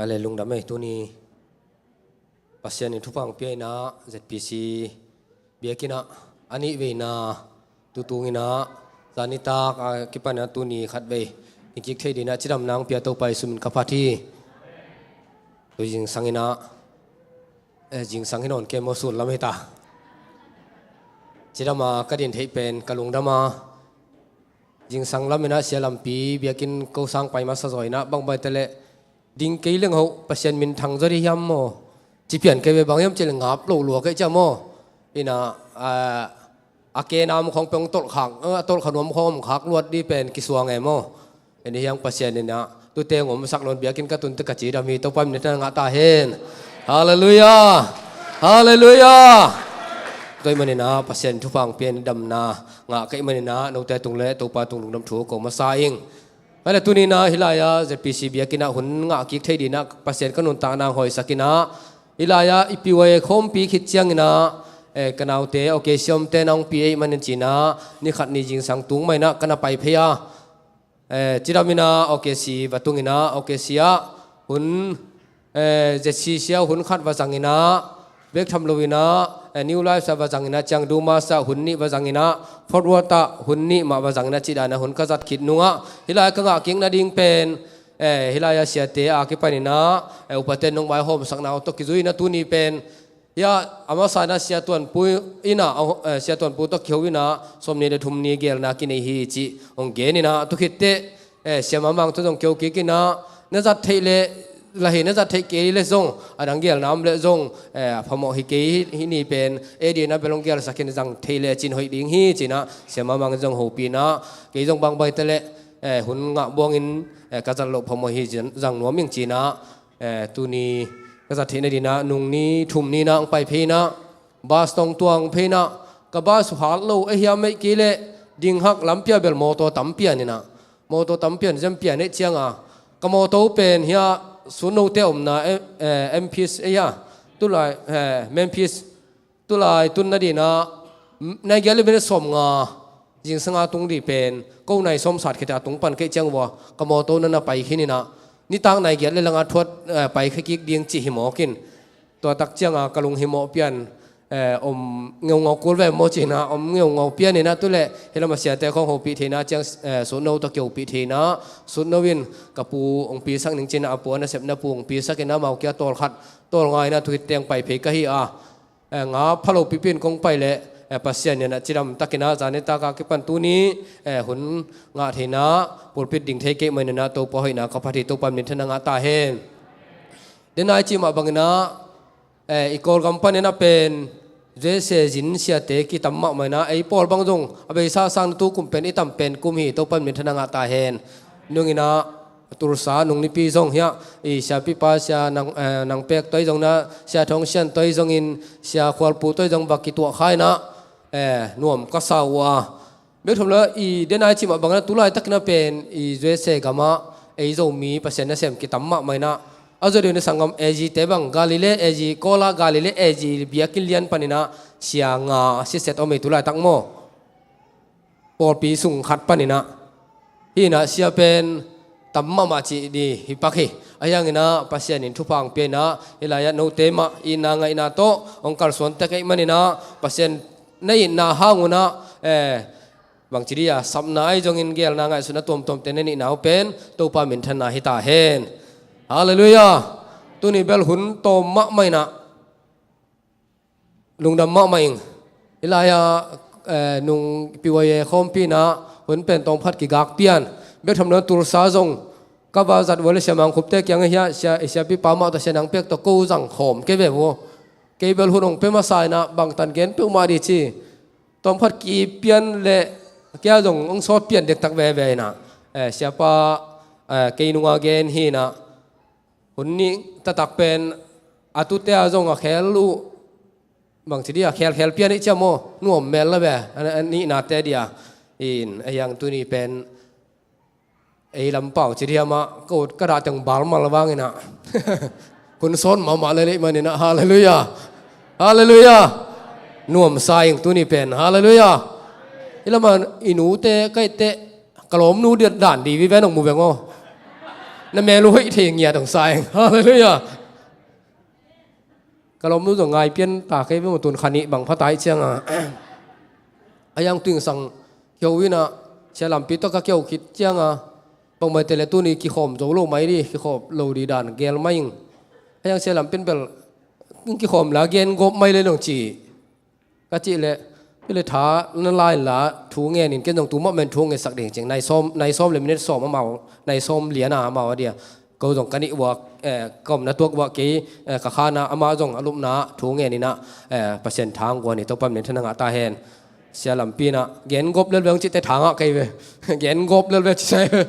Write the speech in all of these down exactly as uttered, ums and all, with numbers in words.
A le lungdam ei, tuni Pasian in thupha hong pia in ah, Z P C biakinn ah a nih veina tutung in ah, zan nitak a kipan in ah tuni khat vei i kik thei ding in ah cidamna hong pia Topa Jesu min ka phat hi. Tu zingsang in ah, eh, zingsang hi nawn kei maw, sun lam hi ta. Cidam a ka din theih pen ka lungdam a, zingsang lam in ah sia lampi biakinn ko sang pai masa zaw in ah, bang bai ta leh ding kei leng hoh Pasian minthang zaw ding hiam maw? Ci pian kei ve, bang hiam cih leh ngap lo lua kei ciah maw? In ah, a, a ke nam khawng peng tolh khak, a tolh kha nuam khawng om khak luat ding pen kisuang e maw? En dih hiang Pasian in ah tute hong omsak lo in biakinn ka tun teh ka cidam hi. Topa min thang ngah ta hen. Halleluiah. Halleluiah. Tua ahih manin ah Pasian thupha hong pia in damna ngah ka hih manin ah note tung le Topa tung lungdam thu ko masa ing. Ahi le tuni in ah hih lai-ah Z P C biakinn ah hun ngah kik thei ding in ah Pasian ka nuntakna hong hoihsak in ah, hih lai-ah i P Y A khawmpi khit ciangin ah, eh, ka naute, okay, siamte na hong pi ahih manin ci in ah, ni khat ni zingsang tung mah in ah ka na pai phei a. Eh, cidam in ah, okay, si va tung in ah, okay, si ah hun, eh, Z C C ah hun khat va zang in ah, bek tham lo in ah, eh, New Life ah va zang in ah, Ciang Duma ah hun nih va zang in ah, Forward ah hun nih mah va zang in ah, cih dan a hun ka zat khit nung ah, hih lai ka ngah kik nading pen, eh, hih lai-ah siate a kipan in ah, eh, upate nong vaihawmsakna uh tawh kizui in ah tuni pen, hih ah a masa in ah Sia Tuan Pu in ah, eh, Sia Tuan Pu tawh kiho in ah, sawmnih le thum ni gelna kinei hi cih hong gen in ah, tu khit teh, eh, Sia Mang Mang tawh zong kiho kik in ah, na zat theih leh, la hi na zat theih kei leh zong, a dang gelna om leh zong, eh, a phamawh hi kei hi, hih ni pen, eh, ding in ah bel hong gelsak in zang thei leh cin hoih ding hi ci in ah, Sia Mang Mang zong hopih in ah, kei zong bang bai ta leh, eh, hun ngah buangin, eh, ka zat loh phamawh hi zang, zang nuam ing ci in ah, eh, tuni ka zat theih nading in ah, nung ni thum ni in ah hong pai phei in ah, bus tawh hong tuang phei in ah, ka bus hat lo a hiam, ahih kei leh ding hak lampi ah bel mawtaw tam pian in ah, mawtaw tam pian, zem pian ahih ciang a, ka mawtaw pen hih ah Sutnote omna, eh, eh, M P S, eh, hih ah, tulai, eh, M P S, tulai tun nading in ah, nai giat le minute sawmnga zingsang a tung ding pen, ko nai sawm sat khit a tung pan ka hih ciang uh a, ka mawtaw na na pai khin in ah, nitak nai giat le lang a thuat, eh, pai kha kik ding cih hi mawk in. Tua tak ciang a ka lunghimawh pian, eh, om ngeungau kul ve maw ci in ah, om ngeungau pian in ah, tu leh hih lam ah siate khawng hopih theihna ciang, eh, Sutno tawh kihopih theihna, Sutno in ka pu hong pisak ning ci in ah, a pu a nasepna pu hong pisak in ah, amau kiang tawl khat, tawl nga in ah tu khit teh hong pai phei ka hi a. Eh, ngap pha lo pipi in kong pai leh, eh, Pasian in ah cidam tak in ah, zan nitak a kipan tuni, eh, hun ngah theihna pulpit ding thei ka hih manin ah Topa hoihna ka phat hi. Topa min thang ngah ta hen. Denai cih mah bangin ah, eh, i Kawlgam panin ah pen, Z C C zin siate kitam mahmah in ah, ei pawl bang zong a beisa sang tu kum pen i tam pen kum hi. Topa min thang ngah ta hen. Nung in ah, Tulsa nung nipi zong hih ah, i siapipa Sia Nang, eh, Nang Pek tawh zong in ah, Sia Thong Sian tawh zong in, Sia Khual Pu tawh zong va kituah kha in ah, eh, nuam ka sa uh a. Bek tham lo, i denai cih mah bangin ah tulaitak in ah pen, i U S A gam ah ei Zomi Pasian nasem kitam mahmah in ah, a zaw deuh in ah sanggam A G te bang, Galilee A G, Kawl ah Galilee A G biakinn lian panin ah sia nga siset om ei tulaitak maw. Pawlpi sung khat panin ah, hih in ah sia pen tam mahmah cih ding hi pak hi. Ahi hangin ah Pasian in thupha hong pia in ah, hih lai-ah note mah itna ngaihna tawh hong kalsuan tek ahih manin ah, Pasian na itna hang un ah, eh, bangci dih a, sapna ahi zongin, gelna ngaihsutna tuamtuamte na neihna uh pen Topa minthanna hi ta hen. Halleluiah. Tuni bel hun tawm mahmah in ah, lungdam mahmah ing. Hih lai-ah, eh, nung P Y A khawmpi in ah hun pen tawm khat kigak pian. Bek tham lo, Tulsa zong ka va zat uh a leh, Sia Mang Khup te kiangah, hih ah sia, i siapipa mah tawh, Sia Nang Pek tawh ko zang khawm kei ve uh. Kei bel hun hong pia masa in ah bangtan gen peuhmah ding ci. Tawm khat ki-ip pian leh kei ah zong hong sawt pian dektak veve in ah, eh, siapa, eh, kei nung a gen hi in ah, hun nih taktak pen a tute ah zong a khel uh, bangci dih a, khelkhel pian ih ciam aw, nuam mel la ve, a, a nihnate dih a. In, a hiang tuni pen ei lam pau ci dih a mah, ka ut ka dah teng balmal vangin ah, hun sawt mahmah lel ahih manin ah. Halleluiah. Halleluiah. Nuamsa ing tuni pen. Halleluiah. Hih lamah i nute, ka itte, ka lawmnu dan dih vive nong mu veng aw. Na mel uh hoih thei ngiat hong sa eng. Halleluiah. Ka lawmnu zong ngai pian ta kei ve maw, tun kha nih bang pha ta ih cianga a yang tuingsang kiho inah sia lampi tawh ka kiho khit cianga bangmah teh le tuni kikhawm zo lo mai dih, kikhawm lo dih dan gel mai ing. A yang sia lampi in bel kikhawm la gen gawp mai le nong ci. Ka cih leh, pi le tha na lai la thu ngen in ken zong tu mah men thu ngetsak ding cing. Nai sawm, nai sawm le minute sawm amau, nai sawm lian a amau a dia. Ko zong ka nih uak, eh, ka omna tuak uak kei, eh, ka khana amah zong a lupna thu ngen inah, eh, Pasian thang guan hi, Topa min than a ngah ta hen. Sia lampi inah gen gawp lel veng cihte thang ah kei ve. Gen gawp lel ve cisai ve.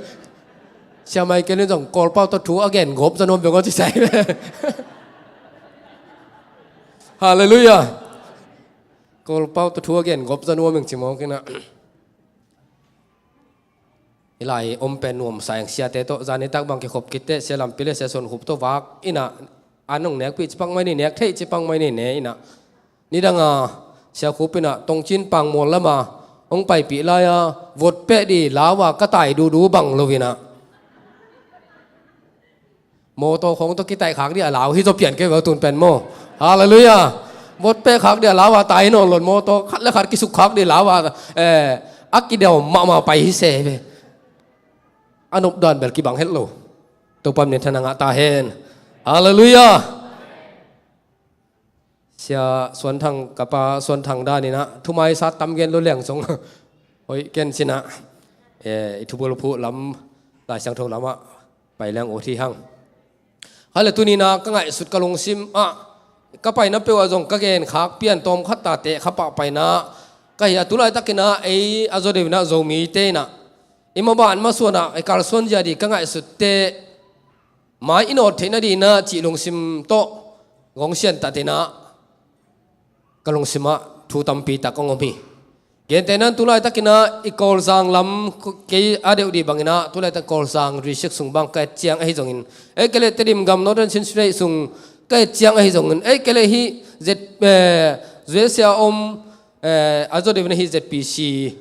Sia Michael in zong Kawlpau tawh thu a gen gawp za nuam veng aw cisai ve. Halleluiah. Kawlpau tawh thu a gen gawp za nuam ing ci mawk inah. I lai om pen nuamsa eng, siate tawh zan nitak bang kikhop kitteh sia lampi le sia suan khup tawh vak inah an hong nekpih ci pak mai ni, nek theih ci pak mai ni ne inah. Nidanga sia khup inah tongcin pangmual lama hong paipih lai-a vot peh dih lau-a ka tai duhduh bang lo inah. Mawtaw khawng tawh kitaih khak dih a lau hi zaw pian kei ve tun pen maw. Halleluiah. Vot peh khak dih a lau-a tai nawn lo, mawtaw khat le khat kisuk khak dih lau-a, eh, a kideuh mahmah pai hi se ve. A nop dan bel kibang het lo. Topa min than a ngah ta hen. Halleluiah. Sia Suanthang, ka pa Suanthang dan inah thumai sat tam gen lo leng zong hoih ken cinah, eh, i thubul phuh lam Lai Siangtho lamah pai leng ut hi hang. Hale tuninah ka ngaihsut ka lungsim ah ka paina peuh ah zong ka gen khak pian tawm khat tate kha pah paina ka hi a, tulaitakinah ei a zaw deuh inah Zomite inah i maban masuanah i kalsuan zia dih ka ngaihsut teh mai i nawt theih nadinah cih lungsim tawh gong sian tatinah ka lungsimah thu tampi tak kong om hi. Gentehnan tulaitakinah i Kawlzang lam kei a deuh dih banginah tulaitak Kawlzang risik sung bang ka et ciang ahi zongin, ei keleh Tedim gam Northern Chin State sung ka et ciang ahi zongin, ei keleh hih Z, eh, Z C A om, eh, a zaw deuh inah hih Z P C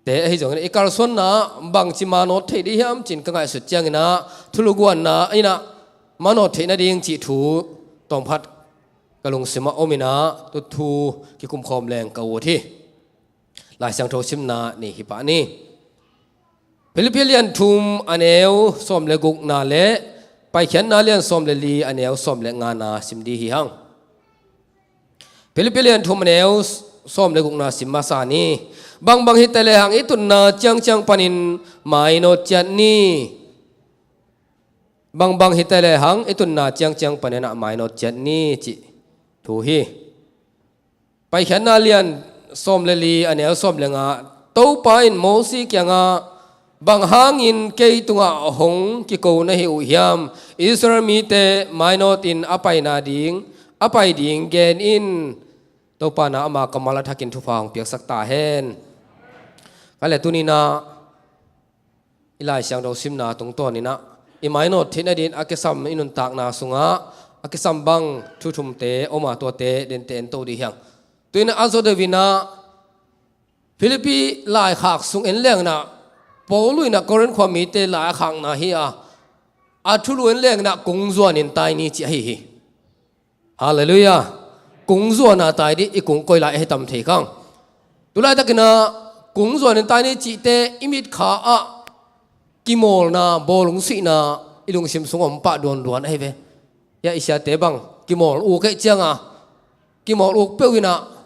te ahi zongin i kalsuanna bangci manawt theih dih hiam cin ka ngaihsut cianginah thulu guanna inah manawt theih nading cih thu tawmkhat ka lungsimah om inah tuthu kikumkhawm leng ka ut hi. Lai Siangtho simna ni hi pah ni. Philippi lian thum a neu sawm le gukna le Paikhiatna lian sawm le li a neu sawm le ngana sim dih hi hang. Philippi lian thum a neu sawm le gukna sim masa ni. Bangbang hita lehang i tunna ciangciang panin mainawt ciat ni. Bangbang hita lehang i tunna ciangciang paninah mainawt ciat ni cih thu hi. Paikhiatna lian sawm le li a neu sawm le nga, Topa in Mosi kiangah, bang hangin kei tungah hong kiko na hi uh hiam? Israel mite mainawtin a paina ding, a pai ding gen in. Topa na ama kammal a thakin thupha hong piaksak ta hen. Ka le tuninah i Lai Siangtho simna tungtawninah i mainawt theih nadin a kisam i nuntakna sungah a kisam bang thu thumte om a, tuate dente en to dih hiang. Tuinah a zaw deuh inah Philippi laikhak sung en lenginah Paul inah Korin khua mite lai a khakna hi a, a thulu en lenginah kung zuanin tai ni ci ahi hi. Halleluiah. Kung zuana tai dih, i kung koi lai ahi tam thei khang. Tulaitakinah kung zuanin tai ni cihte i mitkha ah kimawlna, bawlung suihna i lungsim sung om pah duanduan ahi ve. Hia i siate bang kimawl uk eh cianga kimawl uk peuh inah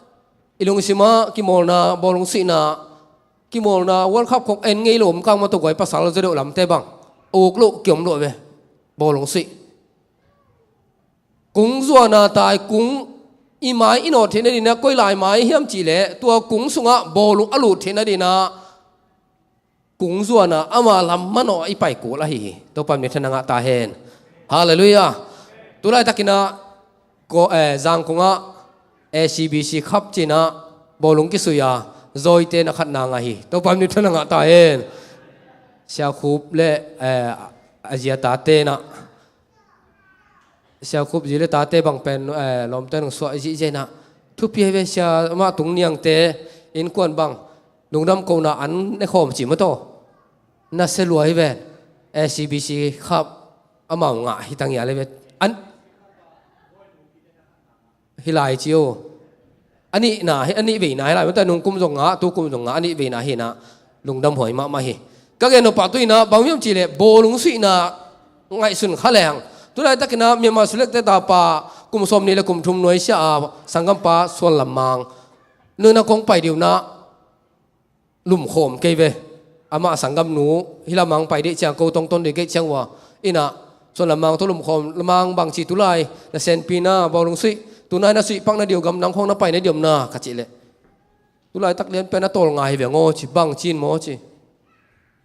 i lungsimah kimawlna, bawlung suihna, kimawlna World Cup khawng en ngei lo om kang mah tawh guai pasal zaw deuh lamte bang a uk loh kiom loh ve. Bawlung suih. Kung zuana tai, kung i mai i nawt theih nadinah koi lai mai hiam cihleh tua kung sungah bawlung a lut theih nadinah kung zuana ama lam manawh i pai kul ahi hi. Topa min than a ngah ta hen. Halleluiah. Tulaitakinah ko, eh, Zangkungah A C B C Cup cinah bawlung kisui a zawite na khatna ngah hi. Topa min than a ngah ta hen. Sia Khup le, eh, a zia tate inah Sia Khup zi le tate bang pen, eh, lawmte nung suah zihziah inah thupi ahi ve. Sia mah tung niangte innkuan bang lungdam kohna an ne khawm ci mataw. Na sia lua hi ven. A C B C khap amau ngah hi tang ia le ve. An hi lai ci uh. A nihna hi, a nih veina hi lai mata nung kum zong ngah, tu kum zong ngah, a nih veina hi na lungdam huai mahmah hi. Ka gen nop ah tu ina bang hiam cih leh bawlung suihna ngaihsun kha leng. Tu laitakin ah Myanmar Selected tapa kum sawm nih le kum thum nuaisiah a sanggampa Suan Lam Mang nuna kong pai diu na lumkhawm kei ve. Amah sanggamnu hi Lam Mang pai dih ciang ko tongton dih kei ciang ua. Ina Suan Lam Mang tawh lumkhawm, Lam Mang bangci tulai na senpi na bawlung suih, tunai na suih pak na diu gam nang khawng na pai na diom na ka cih leh. Tulaitak lian pen a tawl ngai hi veng aw ci, bangcin maw ci.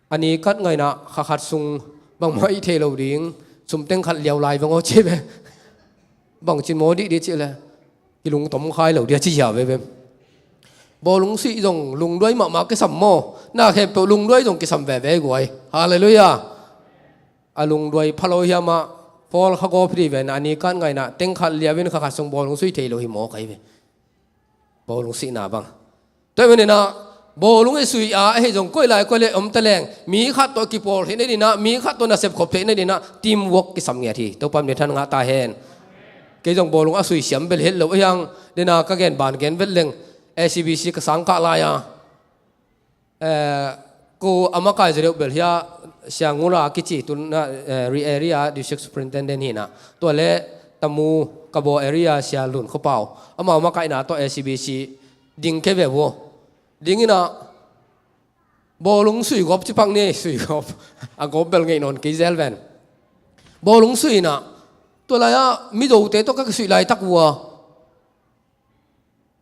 A ni kat ngaina kha khat sung bangmah i thei lo ding, sum teng khat liau lai veng aw ci ve. Bangcin maw dih dih cih le kilung tom khai lo dia ci hia ve ve. Bawlung suih zong lungduai mahmah kisam maw, na khempeuh lungduai zong kisam veve guai. Halleluiah. A lungduai pha lo hiamah pawl kha gawp hi dih ve na, a ni kat ngaina teng khat liau in kha khat sung bawlung suih thei lo hi maw kai ve. Bawlung suihna bang. Tua hi maninah bawlung i sui a, a hei zong koi lai koi le om ta leng, mi khat tawh kipawl theih nadinah, mi khat tawh nasep khop theih nadinah teamwork kisam ngiat hi. Topa min than ngah ta hen. Kei zong bawlung a sui siam bel het lo a hiang, dena ka gen ban gen vet leng, A C B C ka sangkah lai a. Eh, ko a makai zaw deuh bel hia, Sia Ngura kici tuna, eh, Ri area District Superintendent hina. Tua le Tamu Kabo area Sia Lun Khopau. Amau makaihna tawh A C B C ding kei ve vo. Ding ina bawlung sui gawp ci pak ni, sui gawp. A gawp bel ngeih nawn kei zel ven. Bawlung sui ina tua lai-ah Mizote tawh ka kisuih laitak vua.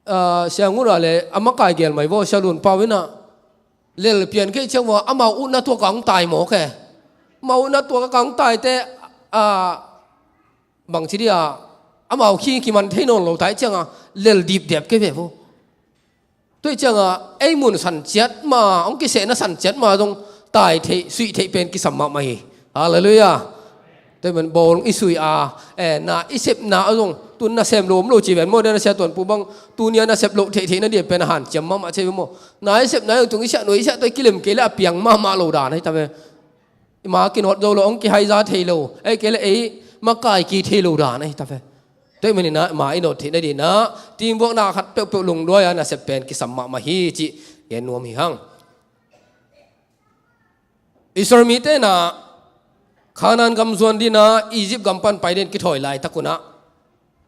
Ah, Sia Ngura le a makai gel mai vaw, Sia Lun Pau ina lel pian kei ciang vaw, amau utna tuak a hong tai mawk e. Amau utna tuak a hong tai te, ah, bangci dia, amau khi kiman thei nawn lo tai cianga lel dipdep kei ve vaw. Tuai cianga ei mun san ciat ma, hong kisehna san ciat ma zong tai theih, suih theih pen kisam mahmah hi. Halleluiah. Tua hi man bawlung i sui a, eh, na i sepna a zong tun nasem lo om lo ci ven maw, dena Sia Tuan Pu bang tunia nasep loh theihtheihna dia pen a hanciam mahmah ci ve maw. Na i sepna zong tung i siah nuai i siah tawh i kilem kei le a piang mahmah lo dan ahi ta ve. I ma kinawt zo lo, hong kihaiza thei lo, ei kei le ei makai ki thei lo dan ahi ta ve. Tua hi maninah ma i nawt theihna dinah teamwork na khat peuhpeuh lungduai a nasep pen kisam mahmah hi cih gen nuam hi hang. Israel mite na Kanaan gam zuan dina Egypt gam pan pai den kithawi laitak unah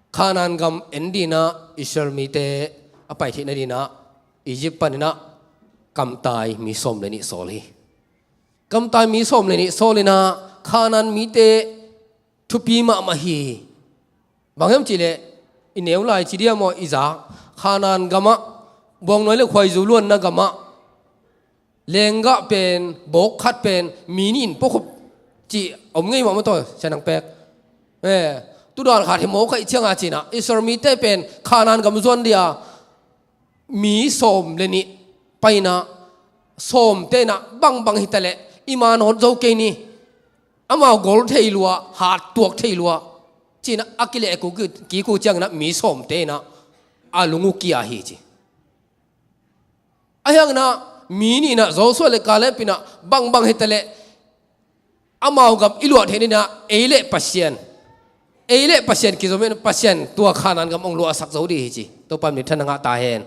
Kanaan gam en dina Israel mite a pai theihna dina Egypt paninah kamtai mi sawm le nih sawl hi. Kamtai mi sawm le nih sawl ina Kanaan mite thupi mahmah hi. Bang hiam cihleh i neu lai ci dia maw, i zak Kanaan gamah buangnuai le khuaizu luanna gamah lenggah pen, bawk khat pen mi nih in puakhup cih om ngei mah maw taw, sianang pek. Eh, tudan khat hi mawk aih cianga cinah Israel mite pen Kanaan gam zuan dia mi sawm le nih paina sawm tenah bangbang hitaleh i ma nawt zo kei ni. Amau gol thei lua, hat tuak thei lua. Cinah a kileh kiku cianginah mi sawm tenah a lung uh kia hi ci. A hianginah mi nihnah Joshua le Caleb inah bangbang hitaleh amau gam i luah theih ninah ei le Pasian, ei le Pasian kizom in Pasian tua Kanaan gam hong luahsak zo dih hi ci. Topa min than a ngah ta hen.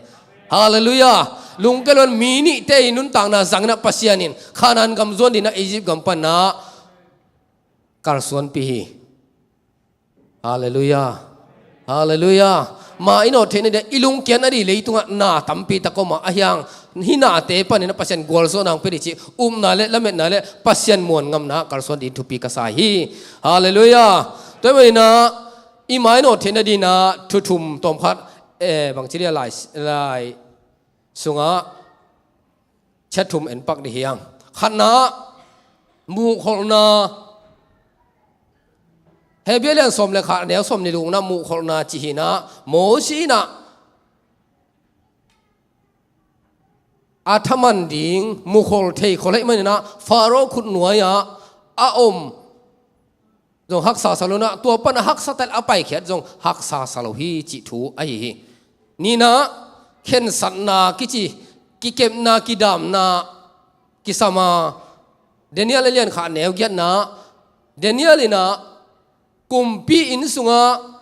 Halleluiah. Lungke luan mi nihte i nuntakna zanginah Pasian in Kanaan gam zuan dinah Egypt gam panah kalsuanpih hi. Halleluiah. Halleluiah. Ma i nawt theihna dia i lungkiat na dih leitungah na tampi tak om a, a hiang hih nate panin a Pasian gualzawhna hong pia dih cih upna le lametna le Pasian muan ngamna kalsuan dih thupi ka sa hi. Halleluiah. Tua hi maninah i ma i nawt theihna dinah thu thum tawmkhat, eh, bangci dia lai, lai sungah ciat thum en pak dih hiang. Khatna, muhkholhna. Hebrew lian sawm le khat, a neu sawm nih lungna muhkholhna ci hinah Mosi inah a thaman ding mukhol thei khol ahih maninah Faro khutnuai-ah a om zong haksa sa lo inah, tua pan a haksa tel a paikhiat zong haksa sa lo hi cih thu ahi hi. Ninah khensatna kici, kikepna, kidamna kisama Daniel a lian khat neu giatna, Daniel in ah kumpi inn sungah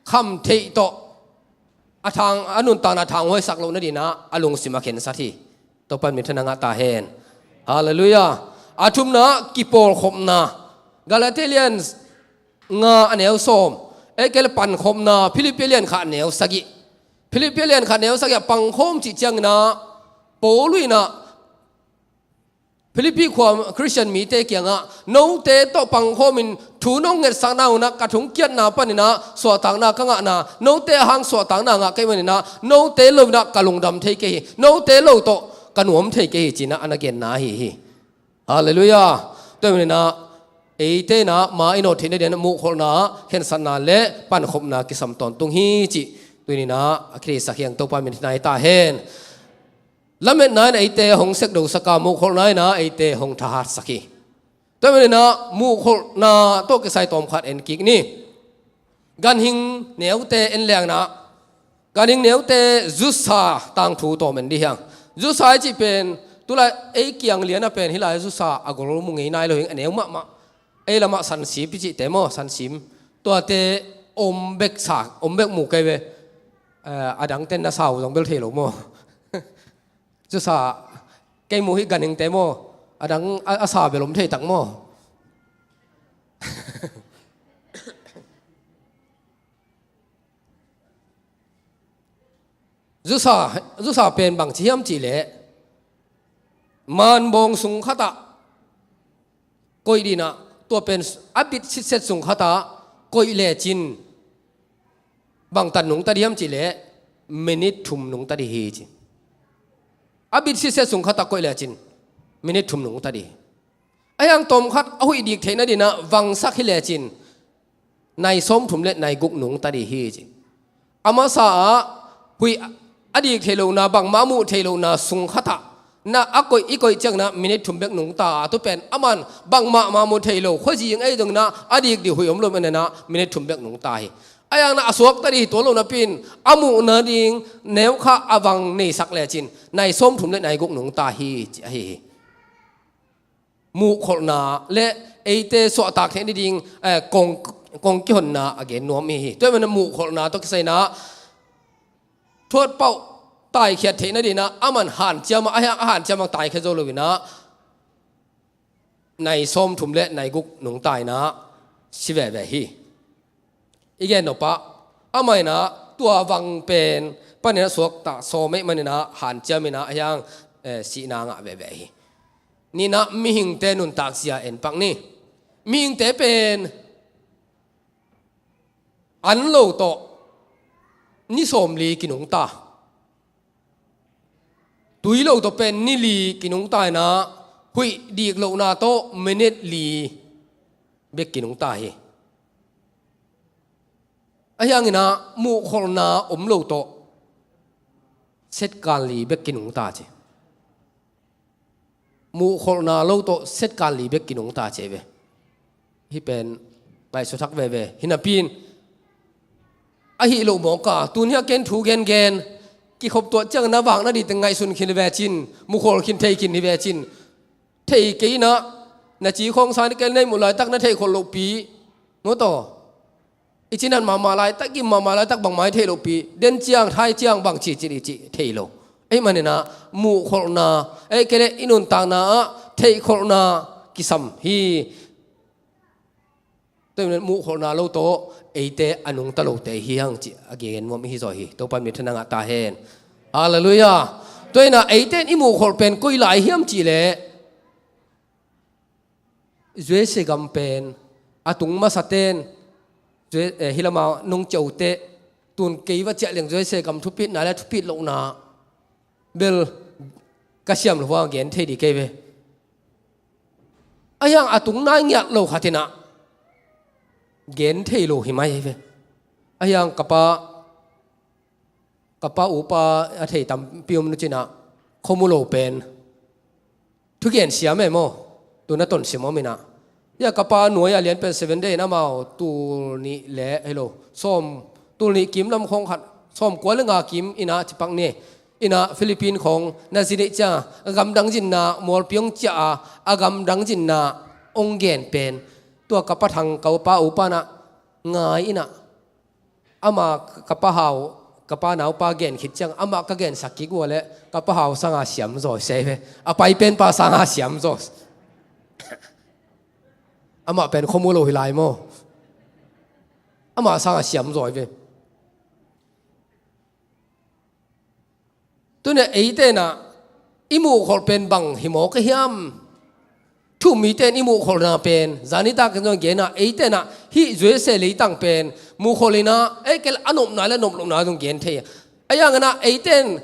khamtheih tawh a thang, a nuntakna thanghuaisak loh nadinah a lungsim a khensat hi. Topa in minthanna ngah ta hen. Halleluiah. A thumna, kipawlkhopna. Galatia lian nga a neu sawm. Ei kei le pankhopna, Philippi lian khat neu sagih. Philippi lian khat neu sagih ah pangkhawm cih cianginah Paul inah Philippi khua Khristian mite kiangah, note tawh pangkhawmin thu nong ngetsakna unah ka thungkiatna paninah suahtakna ka ngahna, note a hang suahtakna ngah kei maninah note lo inah ka lungdam thei kei hi, note lo tawh ka nuam thei kei hi, cinah a na genna ahi hi. Halleluiah. Tua maninah eite inah ma i nawt theih nadinah muhkholhna, khensatna le pankhopna kisam tawntung hi cih tuninah a khitsak hiang Topa min hina hi ta hen. Lametna in eite hong sekdosak a, muhkholhna in eite hong thahatsak hi. Tua maninah muhkholhna tawh kisai tawmkhat en kik ni. Ganhing neute en lengna. Ganhing neute zusa tangthu tawm en dih hiang. Zusa i cih pen tulai ei kiang liana pen hilai zusa a gol mu ngei nai lo hing, a neu mahmah. Ei lamah sansim i cihte maw, sansim. Tuate om bek sa, om bek mu kei ve. Eh, a dangte na sau zong bel thei lo maw. Zusa, kei mu hi ganhingte maw, a dang a, a sa bel om thei tak maw. Zusa, zusa pen bangci hiam cihleh manbawng sung khatah koih dinah, tua pen a bit sitset sung khatah koih lecin bangtan nungta dih hiam cihleh minit thum nungta dih hi ci. A bit sitset sung khatah koih lecin minit thum nungta dih hi. A hiang tawmkhat a huih dik theih nadinah vangsak hi lecin nai sawmthum le nai guk nungta dih hi ci. A masa ah huih a dik theih lohna, bangmah a muh theih lohna sung khatah na a koih, i koih ciangna minit thum bek nungta a, tu pen aman bangmah mah mu thei lo, khuazing ei donginah a dik dih huih om lo maninah minit thum bek nungta hi. A hiangna a suakta dih hi tuan lo napi-in a muhna ding neukha a vang neisak lecin nai sawmthum le nai guk nungta hi ci ahi hi. Muhkholhna le eite suahtak theih nading, eh, kong, kong kihonna a gen nuam hi hi. Tua hi maninah muhkholhna tawh kisai inah thuat pauh taikhiat theih nadinah aman hanciam a, a hiang a hanciam a taikhiat zo loinah nai sawmthum le nai guk nungta inah si veve hi. I gen nopah amah inah tua vang pen paninah suakta sawm ei maninah hanciam inah a hiang, eh, sihna ngah veve hi. Ninah mihingte nuntak zia en pak ni. Mihingte pen an lo tawh ni sawmli kinungta, tui lo tawh pen ni li kinungta inah huih dik lohna tawh minit li bek kinungta hi. A hianginah muhkholhna om lo tawh setkan li bek kinungta ci. Muhkholhna lo tawh setkan li bek kinungta ci ve. Hih pen ngaihsut thak veve hi napi-in ahi lo mawk a, tun hiah ken thu gengen kikhop tuah ciang na vak na dite ngaihsun khin vecin, mukhol khin thei khin hi vecin. Thei kei inah na ci khawng sa ni kel nei muh laitak na theih kholh lohpi. Maw taw? I cinat mahmah laitak, i mahmah laitak bangmah i theih lohpi. Den ciang, thai ciang bang cihcih i cih thei lo. Ei maninah muhkholhna, ei kei le i nuntakna ah theihkholhna kisam hi. Tua hi maninah muhkholhna lo tawh eite a nungta lote hi hang cih a gen nuam hi zaw hi. Topa minthanna ngah ta hen. Halleluiah. Tua inah eite in i muhkholh pen koi lai hiam cihleh U S A gam pen a tung masaten, U S A, eh, hih lamah nung ciauteh, tun kei va ciah leng U S A gam thupitna le thupit lohna bel ka siam lo hua gen thei dih kei ve. A hiang a tung nai ngiat lo khat inah gen thei lo hi mai hi ve. A hiang ka pa, ka pa upa a thei tampi om nu cinah khuamu lo pen thugen siam e maw? Tuna tonsim om inah. Hia ka pa nuai a lian pen Seven Day in amau tul nih le, hello, sawm, tul nih kim lam khawng khat, sawm kua le nga kim inah cipak ni. Ina Philippine khawng na zi neih ciang a gamdang zinna mualpi hong ciah a, a gamdang zinna hong gen pen tua ka pa Thang, ka pa upa na ngai ina, ama ka pa Hau, ka pa naupa gen khit ciang amah ka gensak kik uh a leh ka pa Hau sanga siam zaw se ve. A pai pen pa sanga siam zaw. Amah pen khuamu lo hi lai maw? Amah sanga siam zaw ve. Tuna eite na i muhkholh pen bang hi mawk a hiam? Thu-um mite in i muhkholhna pen zanitak in zong gen a, eite na hih U S A leitang pen muhkholh ina, ei kel a nopna le nop lohna zong gen thei. A yang ina eite in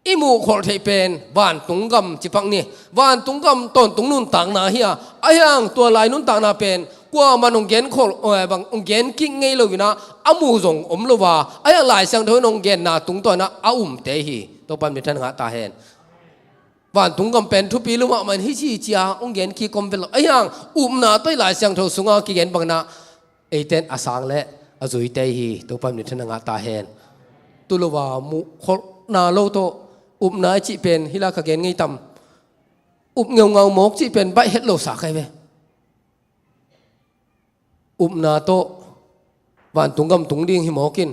i muhkholh theih pen vantung gam cipak ni. Vantung gam tawntung nuntakna hi a, a hiang tua lai nuntakna pen kuaman hong gen kholh, eh, bang hong gen kik ngei lo ina, a mu zong om lo a, a hiang Lai Siangtho in hong genna tungtawn a a umte hi. Topa min thang ngah ta hen. Vantung gam pen thupi lo mahmah in hi ci cia hong gen kik om ve lo. A hiang upna tawh i Lai Siangtho sunga kigen bangna eite in a sang le a zuite hi. Topa min thang ngah ta hen. Tu lo a muhkholhna lo tawh upna i cih pen hi la ka gen ngei tam. Up ngeungau mawk cih pen baih het lo sa kai ve. Upna tawh vantung gam tung ding hi mawk in,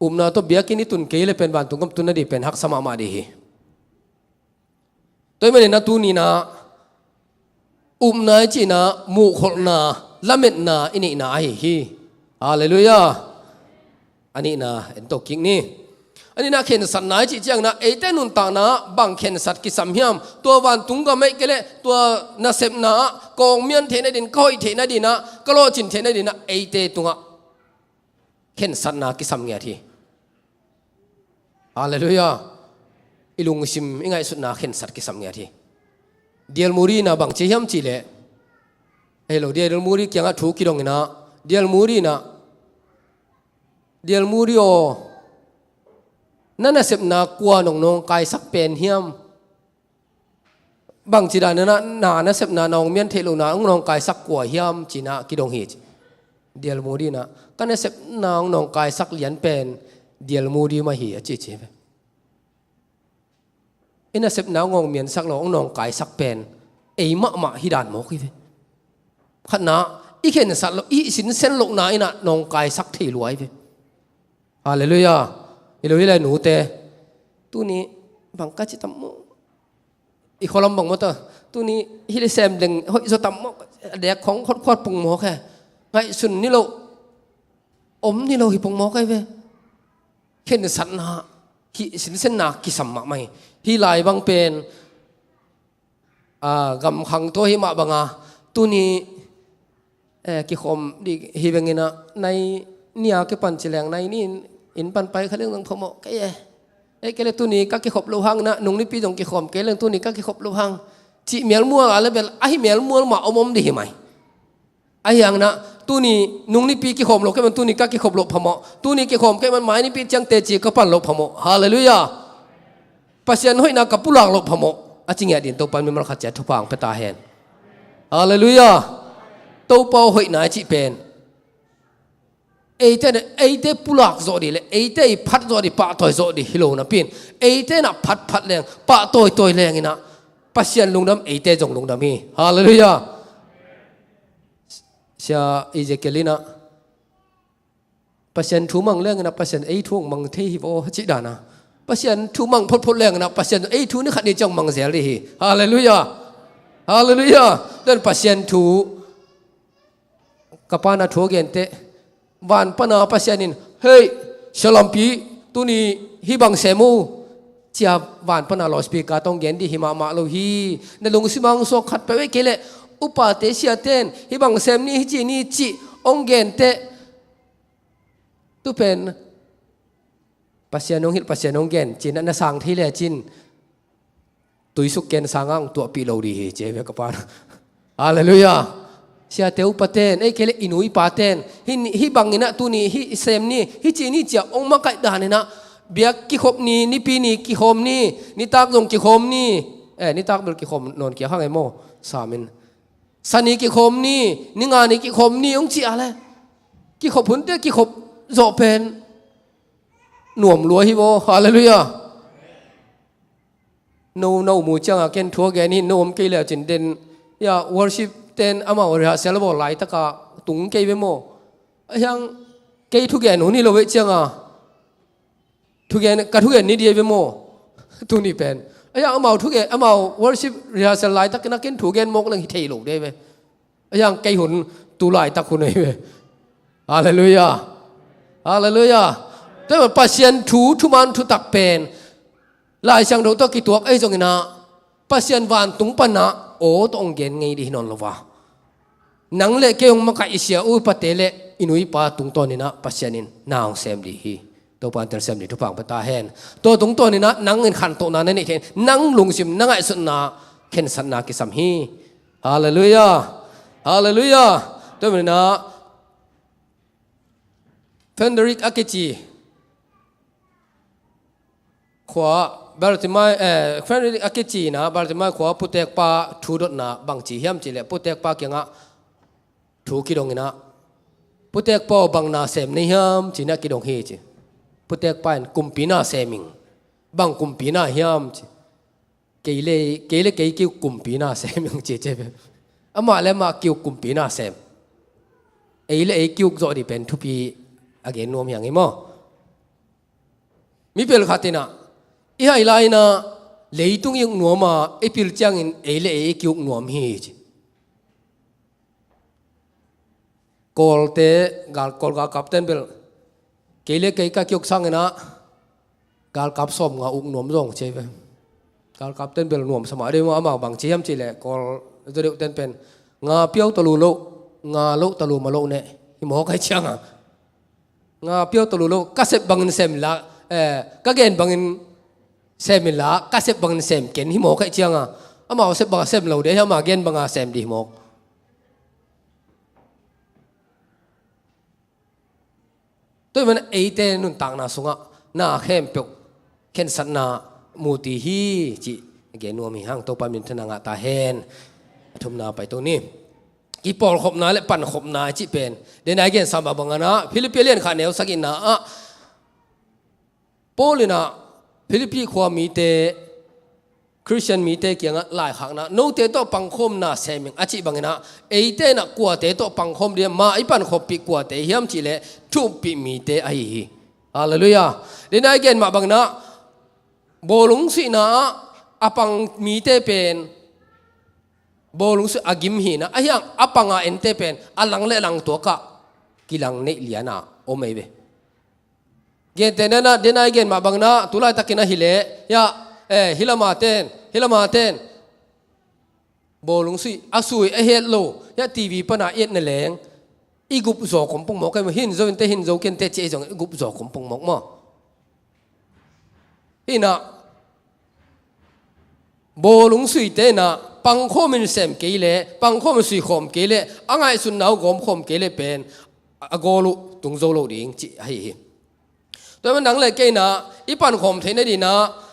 upna tawh biakinn i tun kei le pen vantung gam tun na ding pen haksa mahmah ding hi. Tua ahih manin a tuni na upna i cihna muhkholhna, lametna i neihna ahi hi. Halleluiah. A nihna en to kik ni. A nihna khensatna i cih ciangin a eite nuntakna bang khensat kisam hiam? Tua vantung gam ahih kei leh tua nasepna ah ka hong mian theihna ding, ka hoih theihna ding ah, ka lawhcin theihna ding ah eite tungah khensatna kisam ngiat hi. Halleluiah. I lungsim i ngaihsutna khensat kisam ngiat hi. D L Moody in a bang ci hiam cih leh, hei lo, D L Moody kiangah thu kidong in a, D L Moody in a, D L Moody aw, na nasepna kua in hong nawngkaisak pen hiam? Bangci dan in a na nasepna na hong mian theih lohna hong nawngkaisak kua hiam ci-in a kidong hi ci. D L Moody in a, ka nasepna hong nawngkaisak lian pen D L Moody mah hi a ci ci ve. I nasepna hong miansak lo, hong nawngkaisak pen ei mahmah hi dan mawk hi ve. Khatna, i khensat loh, i sinsen lohna in a nawngkaisak thei lua hi ve. Halleluiah. Hi lo hi le nute. Tuni bang ka ci tam maw? I khualam bang maw ta? Tuni hi le sem deng hoih zaw tam maw? A dek khong khot khuat pung mawk he. Ngaihsun ni lo, om ni lo hi pung mawk hi ve. Khensatna, hih sinsenna kisam mahmah hi. Hih lai bang pen, a, gamkhang tua hi mah banga, tuni, eh, kikhawm dih hi bengin a, nai nih a kipan ci leng, nai nih in, inn pan pai kha leng zong phamawh kei e. Eh, kei le tuni ka kikhop loh hang in a, nung nipi zong kikhawm kei leng tuni ka kikhop loh hang. Cih mialmual a le bel, ahi mialmual mah om om dih hi mai. Ahi hangin a, tuni nung nipi kikhawm loh kei man, tuni ka kikhop loh phamawh. Tuni kikhawm kei man, mai nipi ciang teci ka pan loh phamawh. Halleluiah. Pasian hoihna ka pulak loh phamawh. A ci ngiat ding Topa in mimal khat ciat thupha hong pia ta hen. Halleluiah. Topa hoihna i cih pen eite in a, eite pulak zawh dih le eite i phat zawh dih, pahtawi zawh dih hi lo napi in, eite in a phatphat leng, pahtawitawi leng in a, Pasian lungdam, eite zong lungdam hi. Halleluiah. Sia Ezekiel in a, Pasian thu mang leng in a, Pasian ei thu hong mang thei hi vaw, cih dan a. Pasian thu mang photphot leng in a, Pasian ei thu ni khat ni ciang mang zel dih hi. Halleluiah. Halleluiah. Tua in Pasian thu, ka pa in a thu a gen teh, van pan a Pasian in, "Hei, sia lampi, tuni hih bang sem uh," ci a van pan a loudspeaker tawh hong gen dih hi mahmah lo hi. Na lungsim ah hong suak khat peuh ahih kei leh, upate siate in, "Hih bang sem ni, hih ci ni," cih hong gen teh, tu pen Pasian hong hilh, Pasian hong gen ci-in a, na sang thei lecin tuisuk ken sangah hong tuahpih lo dih hi, ci hi ve ka pa in. Halleluiah. Siate upate in, ei kei leh i nu i pate in, hih, hih bangin a tuni hih sem ni, hih ci ni ci a hong makaih dan in a, biak kikhop ni, nipi ni kikhawm ni, nitak zong kikhawm ni, eh, nitak bel kikhawm nawn kiak hang e maw, sam in. Sa ni kikhawm ni, ni nga ni kikhawm ni hong ci a le, kikhop hunte kikhop zawh pen nuam lua hi vaw. Halleluiah. No, no mu cianga ken thu a gen hi, no om kei le cin den. Ya, worship ten amau rehearsal bawl laitaka tung kei ve maw? A hiang kei thugen hun hi lo ve cianga. Thugen, ka thugen ni dia ve maw? Tuni pen. A hiang amau thugen, amau worship rehearsal laitaka ken thugen mawk leng hi thei lo dia ve. A hiang kei hun tu laitak hun ahi ve. Halleluiah. Halleluiah. Tua Pasian thu, thuman thutak pen Lai Siangtho tawh kituak ahi zonginah Pasian vantung panah aw tawh hong gen ngei dih hi nawn lo va. Nang le kei hong makaih i sia uh i pate le i nu i pa tungtawninah Pasian in na hong sem dih hi. Topa in telsiam dih thupha hong pia ta hen. Tua tungtawninah nang in khantohna na neih theih, nang lungsim na ngaihsutna khensatna kisam hi. Halleluiah. Halleluiah. Tua maninah Frederick a kici khua Bartimai, eh, Frederick a kici inah Bartimai khua putekpa thu dotna bang ci hiam cihleh putekpa kiangah thu kidonginah putekpa aw bang na sem nei hiam cinah kidong hi ci. Putekpa in kumpi na sem ing. Bang kumpi na hiam ci. Kei le, kei le kei kiuk kumpi na sem ing ci ci. Amah le amah kiuk kumpi na sem. Ei le ei kiuk zawh dih pen thupi a gen nuam hiang hi maw? Mipil khat inah i hai lai inah leitung i uk nuam a i pil ciangin ei le ei i kiuk nuam hi ci. Kawlte, gal, Kawl galkapten bel kei le kei ka kiuk sanginah galkap sawm nga uk nuam zong ci ve. Galkapten bel nuam sama dei maw, amau bang ci hiam cihleh Kawl zaw deuhten pen nga piau talu loh, nga loh talu ma loh neh hi mawk ahi cianga. Nga piau talu loh, ka sep bangin sem inla, eh, ka gen bangin sem inla, ka sep bangin sem ken hi mawk ahi cianga. Amau sep banga sem lo dih, amau gen banga sem dih hi mawk. Tua hi mana eite nuntakna sungah na khempeuh khensatna muti hi cih gen nuam hi hang. Topa minthanna ngah ta hen. A thumna paito ni. Kipawlkhopna le pankhopna cih pen dena i gensa mah bangana Philippi lian khat neu sagihna ah Paul inah Philippi khua mite, Khristian mite kiangah laikhakna, note tawh pangkhawmna sem ing a cih banginah eite inah kuate tawh pangkhawm dih, ma i pankhawmpih kuate hiam cihleh thu umpih mite ahi hi. Halleluiah. Dena i gen mah banginah bawlung suihna ah a pang mite pen bawlung suih a gim hinah a hiang a panga ente pen a lang le lang tuakah kilang neih liana om ei ve. Gentehna dena i gen mah bangna tulaitakin ahileh ya, eh, hilama ten, hilama ten bawlung sui a sui a het lo ya, TV pana i etna leng i gup zaw kompong mawk ei maw? Hin zo inte, hin zo kente ci ei zong i gup zaw kompong mawk maw? Hinah bawlung suite inah pangkhawmin sem kei leh, pangkhawmin suikhawm kei leh, a ngaihsutna uh gawmkhawm kei leh pen a gawl uh tung zo lo ding cih ahi hi. Tua hi man nang le kei inah i pankhawm theih nadinah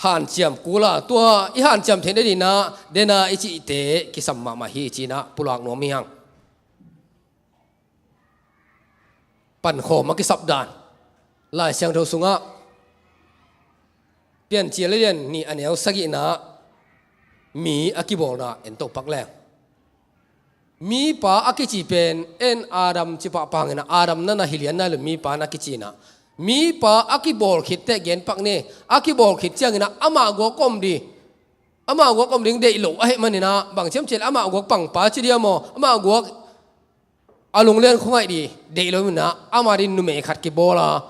hanciam kula, tua i hanciam theih nadinah dena i cihte kisam mahmah hi cinah pulak nuam hi hang. Pankhawm a kisap dan Lai Siangtho sungah Piancil a lian nih a neu sagihna mi a kibawlna en toh pak leng. Mipa a kici pen en Adam cipah panginah Adam nana hi lian nai lo mipa na kicinah mipa a kibawl khitteh genpak ni. A kibawl khit cianginah amah guak om dih, amah guak om ding deih lo ahih maninah bang ciamcial amah guak pangpa ci dia maw, amah guak a lunglian khuangaih dih deih lo inah amah dih numei khat kibawl a.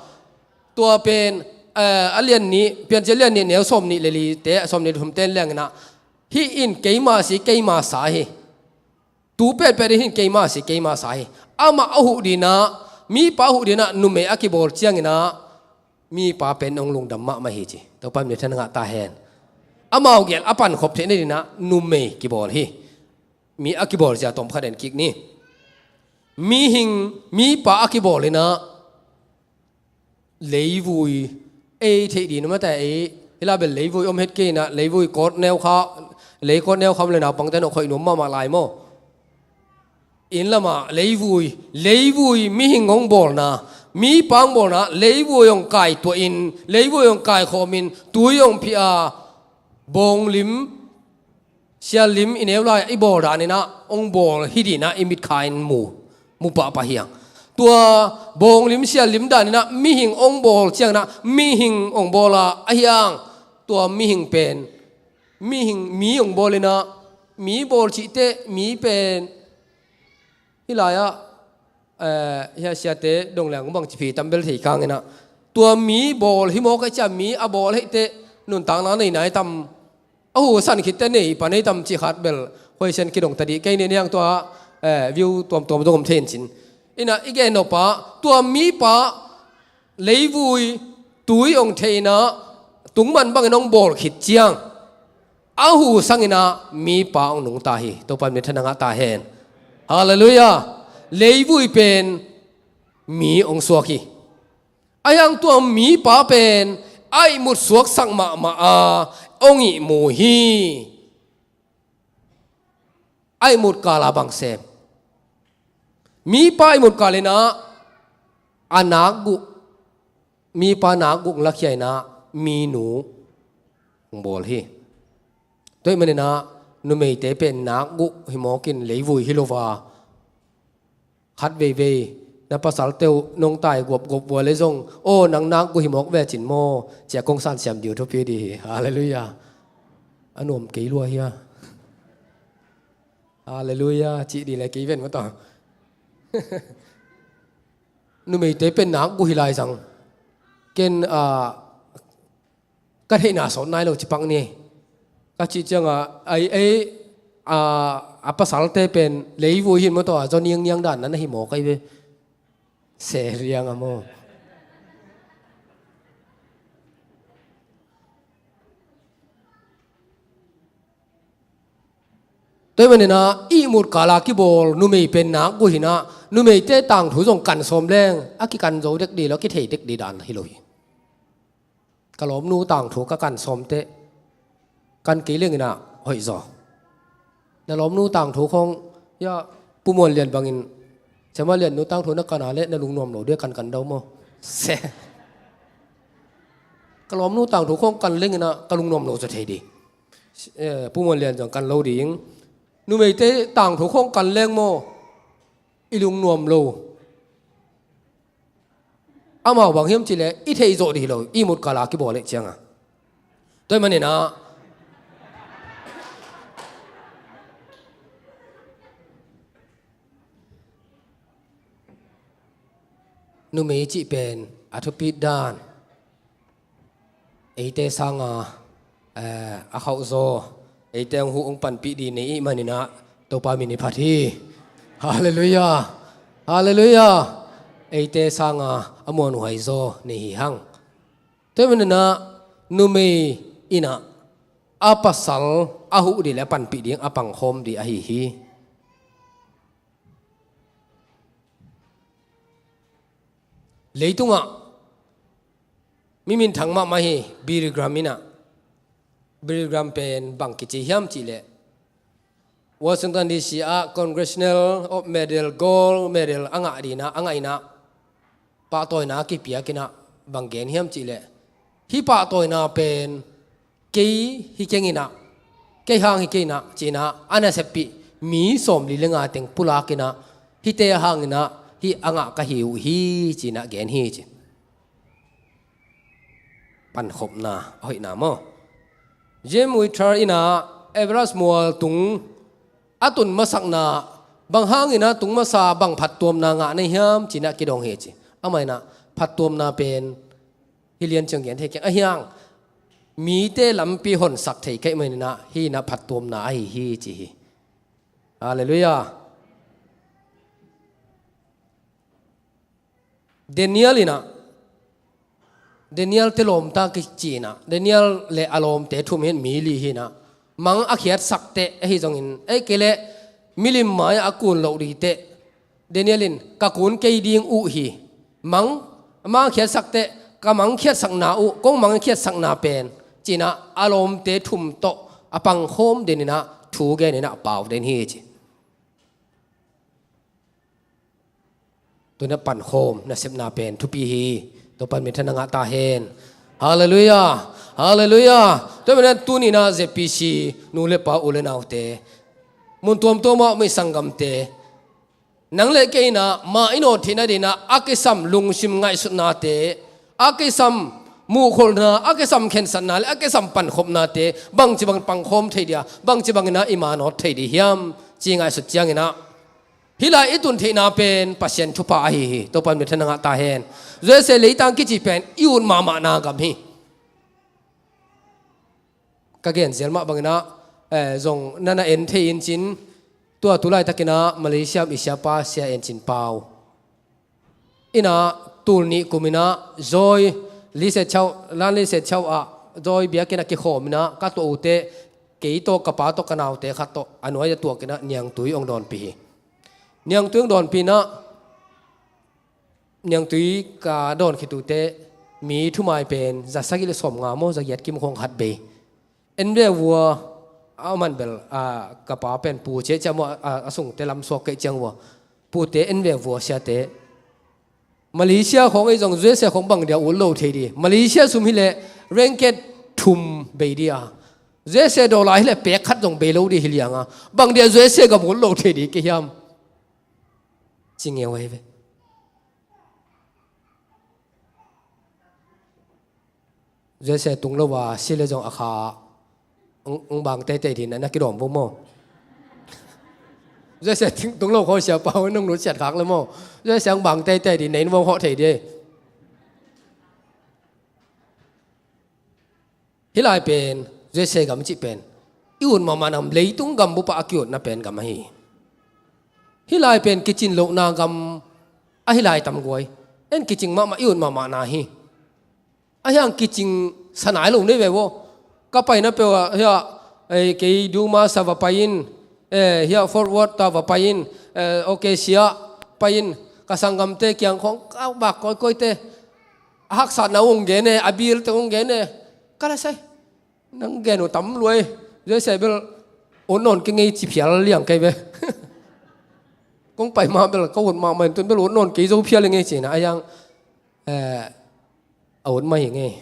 Tua pen, eh, a lian nih, Piancil lian nih neu sawm nih le lite, sawm nih le thumte lianginah hih in keima si, keima sa hi. Tu petpet in hih in keima si, keima sa hi. Amah a huh dinah, mipa a huh dinah numei a kibawl cianginah mipa pen hong lungdam mahmah hi ci. Topa minthanna ngah ta hen. Amau gel a pankhop theih nadinah numei kibawl hi. Mi a kibawl zia tawm khat en kik ni. Mihing, mipa a kibawl inah leivui ei theih dih nuam a ta ei. Hila bel leivui om het kei inah leivui kawt neu kha, lei kawt neu kha om le naupangte nawh khoih nuam mahmah lai maw? Inn lamah leivui, leivui mihing hong bawlna, mipa hong bawlna, leivui hong kaituahin, leivui hong kaikhawmin, tui hong phih a, Bawnglim, siallim i neu lai-ah i bawl daninah hong bawl hi dinah i mitkha in mu, mu pahpah hiang. Tua bawnglim siallim daninah mihing hong bawl cianginah mihing hong bawl a, ahiang tua mihing pen mihing, mi hong bawlinah mi bawl cihte mi pen hih lai-ah, eh, hia siate dong leng bang ci phi tam bel thei khanginah tua mi bawl hi mawk a cia mi a bawl heihte nuntakna nei nai tam, a husan khitte nei pa nei tam cih khat bel huaisian kidong ta dih kei ni niang tua, eh, view tuamtuam zong om thei in cin. Inah i gen nop ah tua mipa leivui tui hong theihnah tungman bangin hong bawl khit ciang a hu sanginah mipa hong nungta hi. Topa min thang a ngah ta hen. Halleluiah. Leivui pen mi hong suak hi. Ahiang tua mipa pen a ihmut suaksak mahmah a hong ihmu hi. A ihmut kala bang sem? Mipa ihmut kalinah a nakguh, mipa nakguh lakhia inah minu hong bawl hi. Tua ahih maninah numeite pen nakguh hi mawkin leivui hi lo va, khat veivei na pasalte uh nong tai guapguap vua le zong, aw, nang nakguh hi mawk ve cin maw, cia kong sansiam ding uh thupi dih hi. Halleluiah. A nuam kei lua hia? Halleluiah cih dih le kei ven mataw. Numeite pen nakguh hi lai zang. Ken, ah, ka theihna sawt nai lo ci pak ni. Ka cih ciangah ai ei, ah, a pasalte pen leivui hin mataw a zaw niangniang dan na na hi maw kai ve. Seh liang a maw? Tua ahih maninah ihmut kala kibawl numei pen nakguh hinah numeite tangthu zong kan sawm leng a kikan zo dek dih lo, a kithei dek dih dan hi lo hi. Ka lawmnu tangthu ka kan sawm teh kan kei lenginah hoih zaw. Na lawmnu tangthu khong, ya, Pu Muan Lian bangin, Sia Ma Lian nu tangthu na kan a leh na lungnuam lo dih a, kan kan dau maw? Seh. Ka lawmnu tangthu khong kan lenginah ka lungnuam lo zaw thei dih. Eh, Pu Muan Lian zong kan lo ding. Numeite tangthu khong kan leng maw, i lungnuam lo. Amau bang hiam cihleh i theih zawh dih lo, ihmut kala kibawl leh cianga. Tua ahih maninah numei cih pen a thupit dan eite sanga, eh, a khauh zaw, eite hong huh hong panpih dih nei ih maninah Topa min i phat hi. Halleluiah. Halleluiah. Eite sanga a muanhuai zaw nei hi hang. Tua ahih maninah numei inah a pasal a huh dih le a panpih ding a pangkhawm dih ahi hi. Leitungah mi minthang mahmah hi, Billy Graham inah. Billy Graham pen bang kici hiam cihleh Washington D C ah Congressional Medal, Gold Medal a ngah dinah, a ngah inah pahtawina a kipiak inah bang gen hiam cihleh, hih pahtawina pen kei hi kenginah, kei hang hi kenginah cinah a naseppih mi sawmli le nga teng pulakinah hihte a hanginah hih a ngah ka hi uh hi cinah gen hi ci. Pankhopna a hoihna maw? Jim Whittier inah Everest mual tung a tun masakna bang hanginah tung masa, bang phattuamna ngah na hiam cinah kidong hi ci. Amah inah phattuamna pen hi lian ciang gen thei keng ahiang, mite lampi honsak thei ka hih maninah hih inah phattuamna ahi hi ci hi. Halleluiah. Daniel inah, Daniel te lawmta kici inah, Daniel le a lawmte thum hi in mi li hi inah, mang a khiatsak teh ahi zongin, ei kei leh milim mai-ah a kun loh dih teh Daniel in ka kun kei ding uh hi. Mang, mang khiatsak teh ka mang khiatsakna uh, kong mang khiatsakna pen cinah a lawmte thum tawh a pangkhawm den inah thu gen inah pau den hi ci. Tuna pankhawm nasepna pen thupi hi. Topa min thang a ngah ta hen. Halleluiah. Halleluiah. Tua manin tuni-in ah Z P C nu le pa, u le naute, mun tuamtuam ah om i sanggamte, nang le kei in ah ma i nawt theih nadingin ah a kisam lungsim ngaihsutnate, a kisam muhkholhna, a kisam khensatna le a kisam pankhopnate bangci bangin pangkhawm thei ding a, bangci bangin ah i ma nawt thei ding hiam, ci ngaihsut ciangin ah, hih lai i tun theihna pen Pasian thupha ahi hi. Topa'n minthanna ngah ta hen. U S A leitang kici pen i ut mahmahna gam hi. Ka gen zel mah bangin ah, eh, zong na na en thei in cin, tua tu laitakin ah Malaysia mi siapa Sia En Cin Pau in ah tul nih kum in ah Zawi Lee Set Chau, Lan Lee Set Chau ah Zawi biakinn ah kikhawm in ah ka tuah uh teh, kei tawh, ka pa tawh, ka naute khat tawh a nuai ah tuak in ah niangtui hong dawnpih hi. Niangtui hong dawnpih in ah, niangtui ka dawn khit uh teh mi thumai pen za sagih le sawmnga maw, za giat kim khawng khat bei. En ve vua, a man bel, a, ka pa pen pu ciah ciah maw, a, a sungte lam suak kei ciang vua. Pute en ve vua, siate, Malaysia khawng ei zong U S A khawng bang dia ut lo thei ding. Malaysia sum hi leh ringgit thum bei ding a, U S A dollar hi leh pek khat zong bei lo ding hi liang a, bang dia U S A gam ut lo thei ding ka hiam, ci ngeu ahi ve. U S A tung lo a si le zong a kha hong, hong bang teitei ding na, na kidawm vo maw? U S A tung lo khawng siapa hong nong nutsiat khak le maw? U S A hong bang teitei ding, na inn vong hawh thei ding. Hih lai pen, U S A gam cih pen i ut mahmahna gam, leitung gam bup ah a ki-utna pen gam ahi. Hih lai pen kicin lohna gam ahi lai tam guai. En kicing mahmah, i ut mahmahna hi. Ahi hang kicing sa nai lo nei ve vo. Ka paina peuh ah, hiah, eh, kei Duma sa va pai in, eh, hiah Fort Worth ta va pai in, eh, okay, sia pai in, ka sanggamte kiang khawng ka vak kawikawi te, a haksatna hong gen e, a bilte hong gen e. Ka la sai, nang gen uh tam lua e. U S A bel ut nawn kei ngei ci phial liang kei ve. Kong pai mah bel ka ut mahmah in, tun bel ut nawn kei zo phial ngei ci-in ah, ahi hang, eh, a ut mah hi ngei.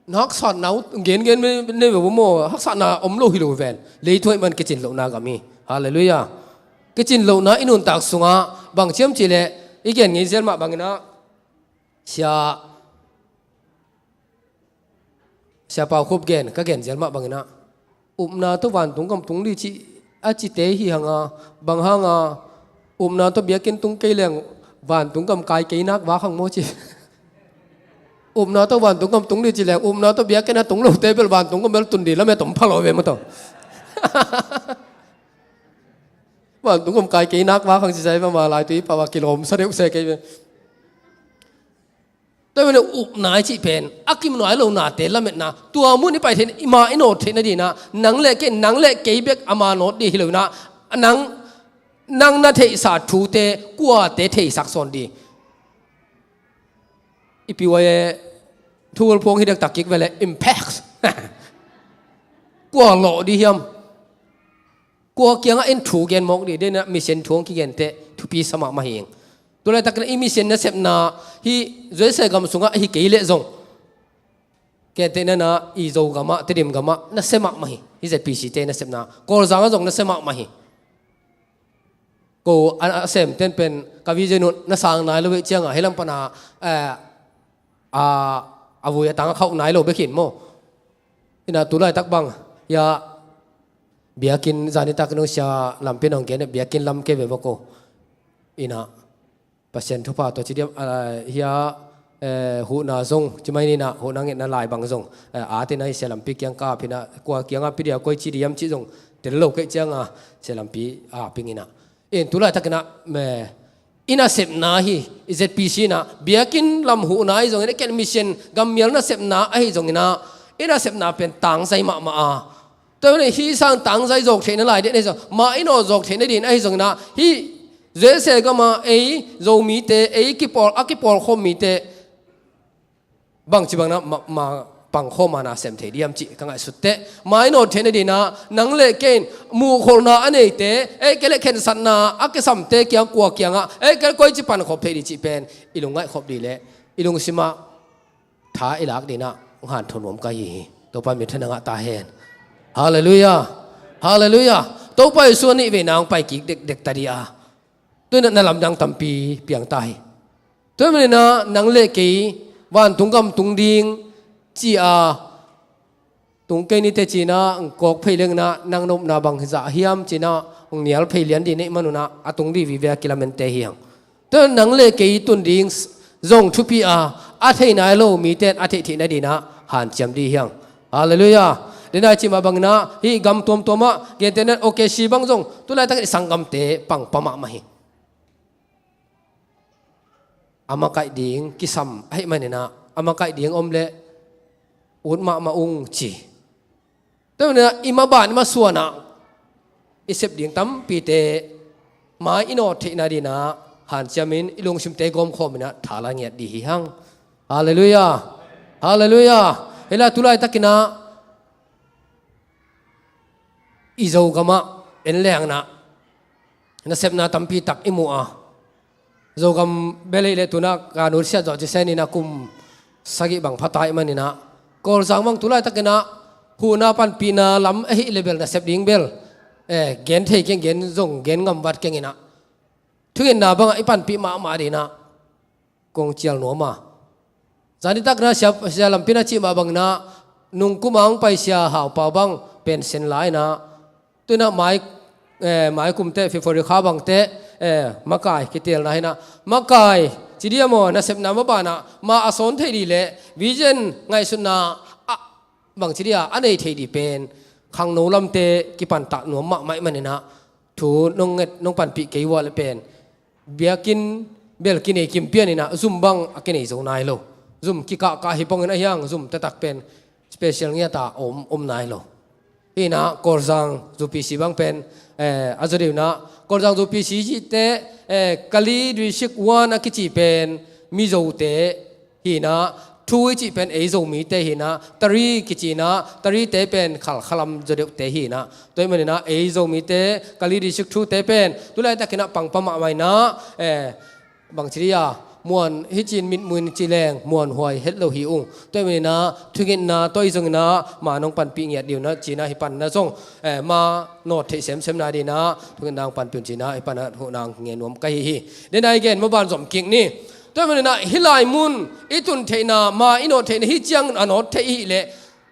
Na haksatna uh gengen nei ve vo maw, haksatna om lo hi lo ven. Leitung ahih man kicin lohna gam hi. Halleluiah. Kicin lohna i nuntak sungah bang ci hiam cih leh, i gen ngei zel mah bangin ah, sia Sia Pau Khup gen, ka gen zel mah bangin ah, upna tawh vantung gam tung ding ci, a cite hi hang a, bang hang a, upna tawh biakinn tung kei leng vantung gam kai kei nak vak hang maw ci. Upna tawh vantung gam tung ding ci leng, upna tawh biakinn a tung lote bel vantung gam bel tun ding lamet om pha lo ve maw tawh. Vantung gam kai kei nak vak hang ci zai va ma lai tui pa va kilawm sa deuh se kei ve. Tua hi manin upna i cih pen a kim nuai lo nate lametna, tua mun i pai theihna, i ma i nawt theihna dingin ah, nang le kei, nang le kei bek a ma nawt ding hi lo in ah, nang, nang na theihsa thute kuate theisak sawn ding. I piuai e, thu phuang hi dektak kik ve leh impact. Kua lawh ding hiam? Kua kiangah in thu gen mawk ding, den ah mission thu hong kigen teh thupi sa mahmah hi ing. Tu laitakin i mission nasepna hih U S A gam sungah ahi kei leh zong, gentehna-in ah i Zo gamah, Tedim gamah nasia mahmah hi. Hih Z P C te nasepna Kawlzang ah zong nasia mahmah hi. Ko a, a sem ten pen ka vision uh na sang nai lo uh ciangah hih lam pan a, eh, a, a vui a tang a khauh nai lo bek hi in maw. In ah tu laitak bang, hiah biakinn zanitak nung sia lampi nong gen, biakinn lam kei ve vua ko. In ah Pasian thupha tawh ci diam, ah, hiah, eh, huhna zong ci mai ni in ah, huhna ngetna lai bang zong, eh, a tin ah sia lampi kiang ka ap in ah, kua kiangah pi dia, koi ci diam cih zong tel lo kei ciangah sia lampi a ap ing in ah. In tu laitakin ah, me, i nasepna hi, i Z P C in ah, biakinn lam huhna ahi zongin, i ken mission gammial nasepna ahi zongin ah, i nasepna pen tangzai mahmah a. Tua hi leh hih sang tangzai zawk theihna lai deuh na hi zong, ma i nawt zawk theihna dingin ahi zongin ah, hih U S A gamah ei Zomite, ei kipawl, a kipawlkhawm mite, bangci bangin ah ma, ma, pangkhawm a na sem thei diam cih ka ngaihsut teh, mai nawt theihna dinah nang le kei in muhkholhna a neite, ei kei le khensatna a kisamte kiang kua kiangah ei kei le koici pankhop thei dih cih pen i lungngaih khop dih leh i lungsimah tha i lak dinah hong hantho nuam ka hi hi. Topa minthanna ngah ta hen. Halleluiah. Halleluiah. Topa Jesuh a nih vei nang pai kik dekdek ta dih a, tu inah na lamdang tampi piang ta hi. Tua maninah nang le kei vantung gam tung ding ci-a tung kei nite cinah hong kawk phei lenginah nang nopna bang zah hiam cinah hong nial phei lian dih neih manunah a tung dih vive a kilamente hi hang. Tua nang le kei tun ding zong thupi a, a thei nai lo mite in a theih theihna dinah hanciam dih hi hang. Halleluiah. Denai cimah banginah hih gam tuamtuamah gentehna okesi bang zong tulaitakin i sanggamte pangpa mahmah hi. A makaih ding kisam ahih maninah a makaih ding om leh ut mahmah ung ci. Tua maninah i maban i masuanah i sep ding tampite mai i nawt theihna dinah hanciamin i lungsimte gawmkhawminah thala ngiat dih hi hang. Halleluiah. Halleluiah. Hila tulaitakinah i Zogamah en lenginah nasepna tampi tak i mu a, Zogam bel ahih leh tunah ka nusiat zawh ci seninah kum sagih bang pha ta ahih maninah Kawlzang bang tulaitakinah huhna panpihna lam ahih leh bel nasep ding bel, eh, gen thei keng, gen zong gen ngam vat kenginah thungetna bangah i panpih mahmah dinah kong cial nuam a. Zanitakna sia, sia lampina cih mah banginah nungkuma hong pai sia Haupa bang pension la inah tunah mai, eh, mai kumte February kha bangte, eh, makai kitelna hinah makai ci dia maw nasepna mabanah ma a sawn thei dih leh vision ngaihsutna a bang ci dia a nei thei dih pen khangno lamte kipantah nuam mahmah ahih maninah thu nong nget nong panpih kei uh a leh pen biakinn bel kinei kim pianinah zum bang a kinei zo nai lo. Zum kikahkah hi pongin ahi hang zum taktak pen special ngiata om, om nai lo. Hinah Kawlzang zu P C bang pen, eh, a zaw deuhnah Kawlzang zu P C cihte, eh, Kali District one a kici pen Mizote hinah, thu i cih pen ei Zomite hinah, Tari kicinah, Tarite pen Khalkha lam zaw deuhte hinah. Tua ahih maninah ei Zomite Kali District two te pen tulaitakinah pangpa mahmah inah, eh, bang ci dia muan hi cin mitmuin ci leng muanhuai het lo hi ung. Tua ahih maninah thungetna tua i zonginah ma nong panpih ngiat dih unah cinah hih panna zong, eh, ma nawt theih semsemna dinah thungetna hong panpih un cinah hih panah huhna hong ngen nuam ka hi hi. Denai gen maban zom kik ni. Tua ahih maninah hih lai mun i tun theihna ma i nawt theihna hih ciang a nawt theih i hih leh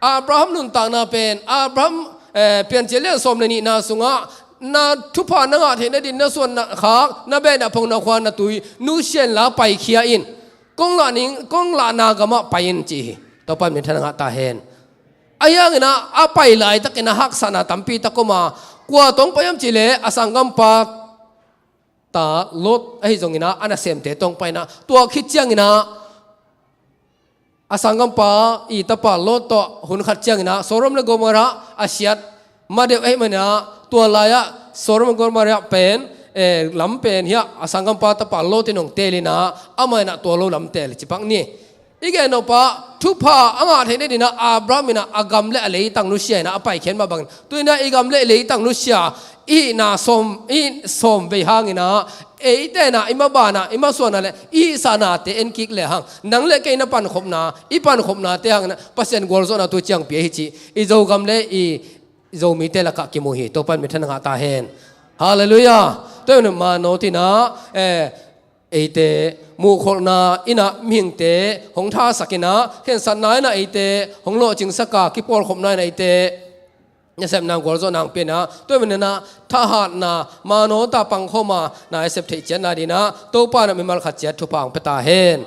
Abraham nuntakna pen Abraham, eh, Piancil lian sawm le nihna sungah na thupha na ngah theihna din na suan na khak na beh na phong na khua na tui nusia inla paikhia in kong lah ning, kong lahna gamah pai in ci hi. Topa minthanna ngah ta hen. Ahi hanginah a pai laitakin a haksatna tampi tak om a, kua tawh hong pai hiam cih leh a sanggampa ta Lot ahi zonginah a nasemte tawh hong pai inah tua khit cianginah a sanggampa i tapa Lot tawh hun khat cianginah Sodom le Gomorrah a siat ma deuh ahih maninah tua lai-ah Sodom le Gomorrah pen, eh, lam pen hiah a sanggampa tapa Lot in hong teelinah amah inah tua lo lam teel cipak ni. I gen nopah thupha a ngah theihna dinah Abraham inah a gam le a leitang nusia inah a paikhiat mah bangin tu inah i gam le leitang nusia i hihna sawm, i sawm vei hanginah eite inah i mabanah i masuanah le i hihsahnate en kik le hang nang le kei na pankhopna i pankhopnate hanginah Pasian gualzawhna tu ciang pia hi cih i Zogam le i Zomite lakah kimu hi. Topa in minthanna ngah ta hen. Halleluiah. Tua inah ma nawt inah, eh, eite muhkholhna inah mihingte hong thasak inah khensatna inah eite hong lawhcingsak a kipawlkhopna inah eite nasepna gualzawhna hong pia inah tua maninah thahatna ma nawt a pangkhawm a na i sep theih ciatna dinah Topa inah mimal khat ciat thupha hong pia ta hen.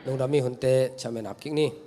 Lungdam mi hunte chamen ap kik ni.